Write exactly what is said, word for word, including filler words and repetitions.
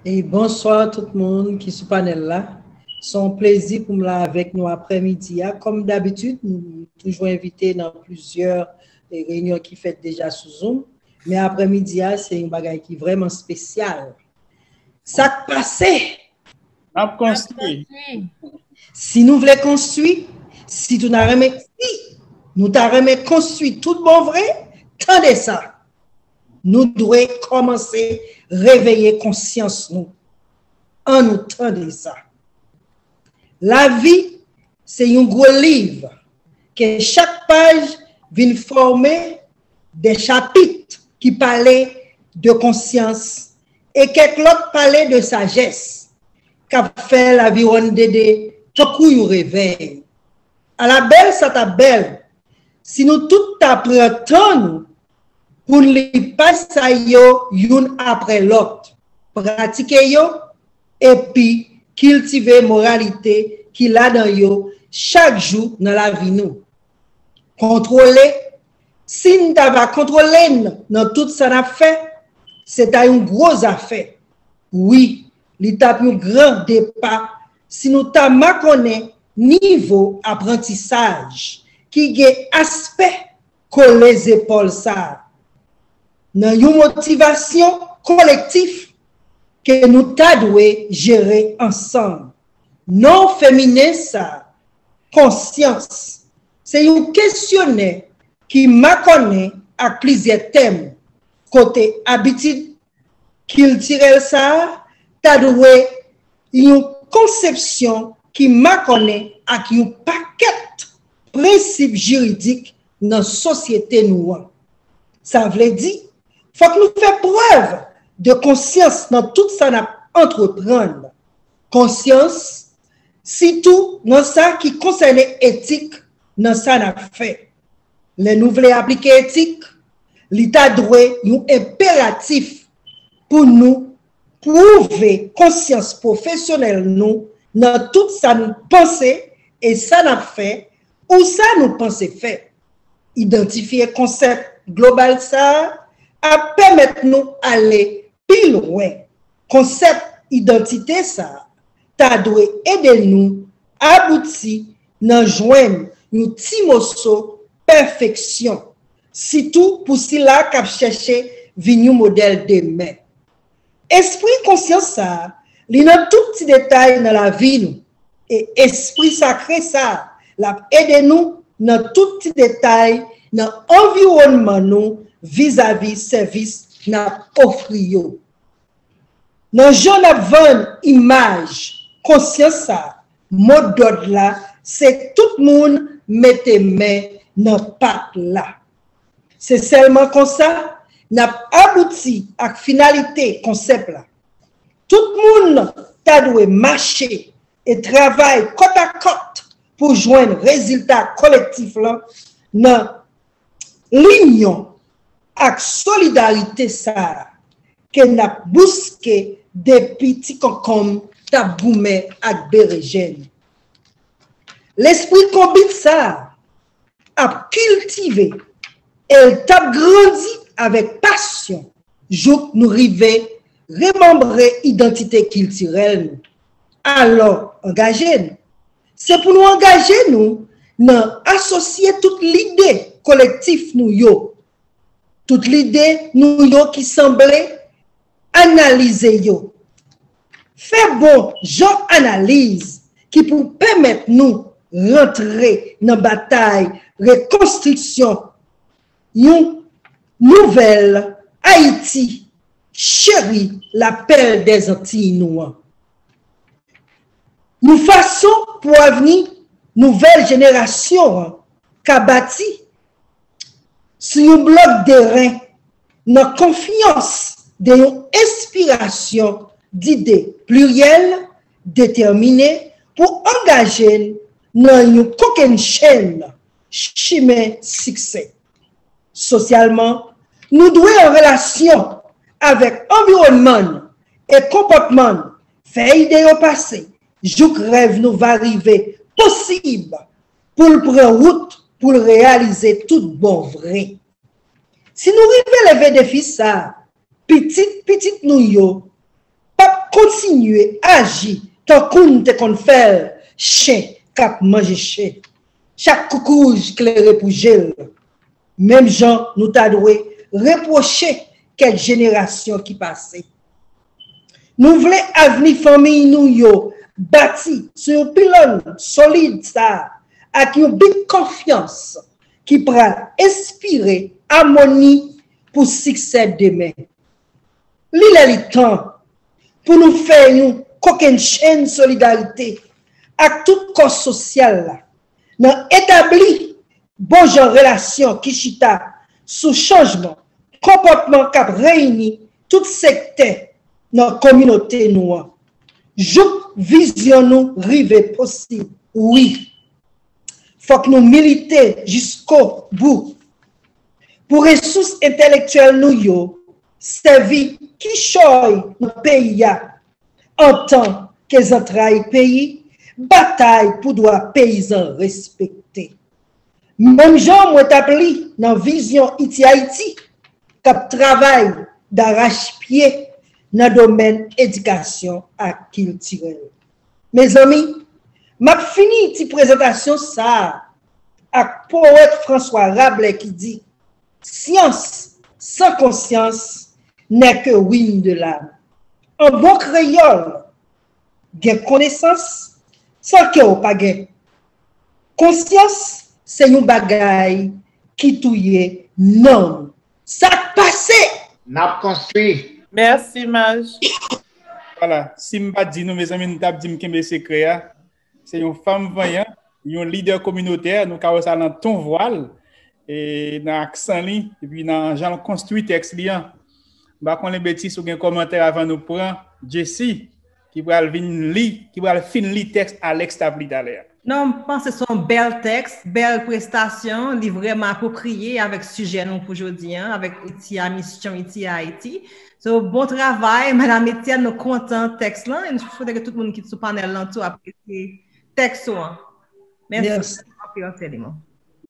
E bonswa tout moun ki sou panèl la. Se yon plezi pou m la avèk nou aprèmidi a. Kòm dabitid, nou toujou envite nan plizyè, e, reyinyon ki fèt deja sou Zoom. Men aprèmidi a, se yon bagay ki vrèman espesyal. Sa k pase? N ap konstwi. Si nou vle konstwi, si tou na renmen, si nou ta renmen konstwi tout bon vre, tande sa. Nou dwe kòmanse reveye konsyans nou. Ann nou tande sa. Lavi se yon gwo liv ke chak paj vin fòme de chapit ki pale de konsyans e kèk lòt pale de sajès k ap fè lavi rann dede tankou yon revèy. Ala bèl sa t ap bèl si nou tout ta pran tan nou pou n li paj sa yo youn apre lòt, pratike yo, epi kiltive moralite ki ladan yo chak jou nan lavi nou. Kontwole, si n ta va kontwole n nan tout sa n ap fè, se ta yon gwo zafè. Wi, li t ap yon gran depa si nou ta makonnen nivo aprantisaj ki gen aspè kole zepòl sa a nan yon motivasyon kolektif ke nou ta dwe jere ansanm. Non feminen sa a, konsyans, se yon kesyonè ki makònen ak plizyè tèm, kote abitid kiltirèl sa a ta dwe yon konsepsyon ki makònen ak yon pakèt prensip jiridik nan sosyete nou an. Sa vle di, fòk nou fè prèv de konsyans nan tout sa n ap antreprann. Konsyans, sitou nan sa ki konsène etik nan sa n ap fè. Lè nou vle aplike etik, li ta dwe yon enperatif pou nou pwouve konsyans pwofesyonèl nou nan tout sa nou panse e sa n ap fè ou sa nou panse fè. Idantifye konsèp global sa a ap pèmèt nou ale pi lwen. Konsèp idantite sa a ta dwe ede nou abouti nan jwenn yon ti moso pèfeksyon, sitou pou sila k ap chèche vin yon modèl demen. Espri konsyans sa a, li nan tout ti detay nan lavi nou. E espri sakre sa a, l ap ede nou nan tout ti detay nan anviwònman nou vizavi sèvis n ap ofri yo. Nan jan n ap vann imaj konsyans sa a, modòd la se tout moun mete men nan pat la. Se sèlman konsa n ap abouti ak finalite konsèp la. Tout moun ta dwe mache e travay kòtakòt pou jwenn rezilta kolektif lan nan linyon ak solidarite sa a ke n ap bouske depi ti konkonm t ap goumen ak berejèn. Lespri konbit sa a ap kiltive e l t ap grandi avèk pasyon jouk nou rive remanbre idantite kiltirèl nou. Alò, angaje n. Se pou nou angaje nou nan asosye tout lide kolektif nou yo, tout lide nou yo ki sanble, analize yo. Fè bon jan analiz ki pou pèmèt nou rantre nan batay rekonstriksyon yon nouvèl Ayiti cheri, lapèl dèzantiy nou an. Yon fason pou avni nouvèl jenerasyon an ka bati sou yon blòk deren nan konfyans de yon enspirasyon dide pliryèl, detèmine pou angaje n nan yon kokennchenn chimen siksè. Sosyalman, nou dwe an relasyon avèk anviwònman n e konpòtman n, fè ide yo pase, jouk rèv nou va rive posib pou l pran wout pou l reyalize tout bon vre. Si nou rive leve defi sa a, pitit pitit nou yo p ap kontinye aji tankou n te konn fè l, chen k ap manje chen. Chak koukouwouj klere pou je l. Menm jan nou ta dwe repwoche kèk jenerasyon ki pase. Nou vle avni fanmi nou yo bati sou yon pilòn solid sa a, ak yon big konfyans ki pral enspire amoni pou siksè demen. Li lè li tan pou nou fè yon kokennchenn solidarite ak tout kò sosyal la nan etabli bon jan relasyon ki chita sou chanjman konpòtman k ap reyini tout sektè nan kominote nou an. Jouk vizyon nou rive posib, wi. Fòk nou milite jiskobou pou resous entèlektyèl nou yo sèvi kichòy nan peyi a, antan ke zantray peyi, batay pou dwa peyizan respekte. Menm jan mwen t ap li nan vizyon Iti Ayiti, k ap travay darachpye nan domèn edikasyon ak kiltirèl. Mezanmi, m ap fini ti prezantasyon sa a ak powèt François Rabelais ki di, Science sans conscience n'est que ruine de l'âme. An bon kreyòl, gen konesans san kè w pa gen konsyans se yon bagay ki touye nanm. Sa k pase? N ap konstwi. Mèsi, Maj. Vwala, si m pa t di nou, mezanmi, nou t ap di m kenbe sekrè a. Se yon fanm vanyan, yon lidè kominotè, nou ka wè sa nan ton vwa l, e nan aksan li, epi nan jan l konstwi tèks li an. M pa konnen, Betty, si w gen kòmantè avan nou pran Jessie, ki pral vin li, ki pral fin li tèks Alex t ap li talè a. Non, m panse se yon bèl tèks, bèl prestasyon, li vrèman apwopriye avèk sijè nou pou jodi a, avèk Iti a, misyon Iti a Ayiti. So, bon travay, Madam Etienne, nou kontan tèks lan, e nou swete ke tout moun ki sou panèl lan tou apresye tèks ou an. Mèsi anpil, anpil, Limon.